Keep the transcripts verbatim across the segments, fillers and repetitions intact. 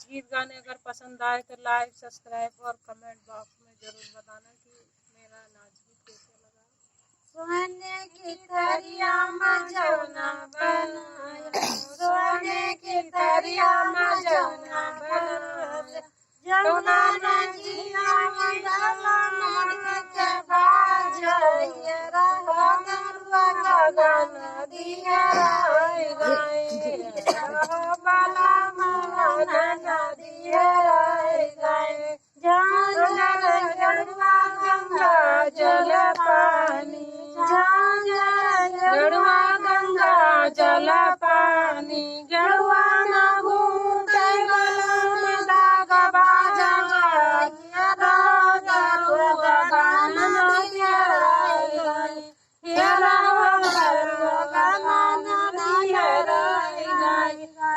गीत गाने अगर पसंद आए तो like, subscribe और comment box में जरूर बताना कि मेरा नाच गीत कैसे लगा। सोने की थरिया में जौना बनाया, सोने की थरिया में जौना बनाया, जौना नदिया में बलमा के बाजैया रहा, गंगा नदिया रह गई, रहा बलमा नदिया रह गई। झांझर गड़ुआ गंगा जल पानी, झांझर गड़ुआ गंगा जल पानी, गड़ुआ ना घूटे गला में दाग बाजा, रहो दरुआ गाना दिया रे। हेरा हो दरुआ गाना दिया रे।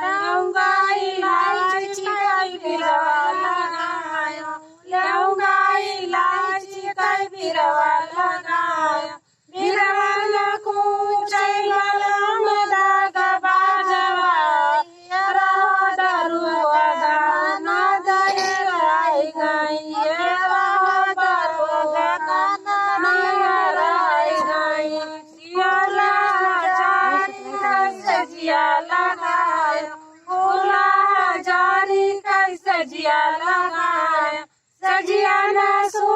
लौंगा इलायची कई बिरवा लगायो, लौंगा इलायची कई बिरवा लगायो। बिरवा लखू चैबला में दाग बाजवा, रहो दरुआ गाना दे राई गई, रहो दरुआ गाना दे राई गई। जिया लगा जारी कैसे जिया लगायो, फूला जारी कैसे जिया लगायो, सजिया ना सू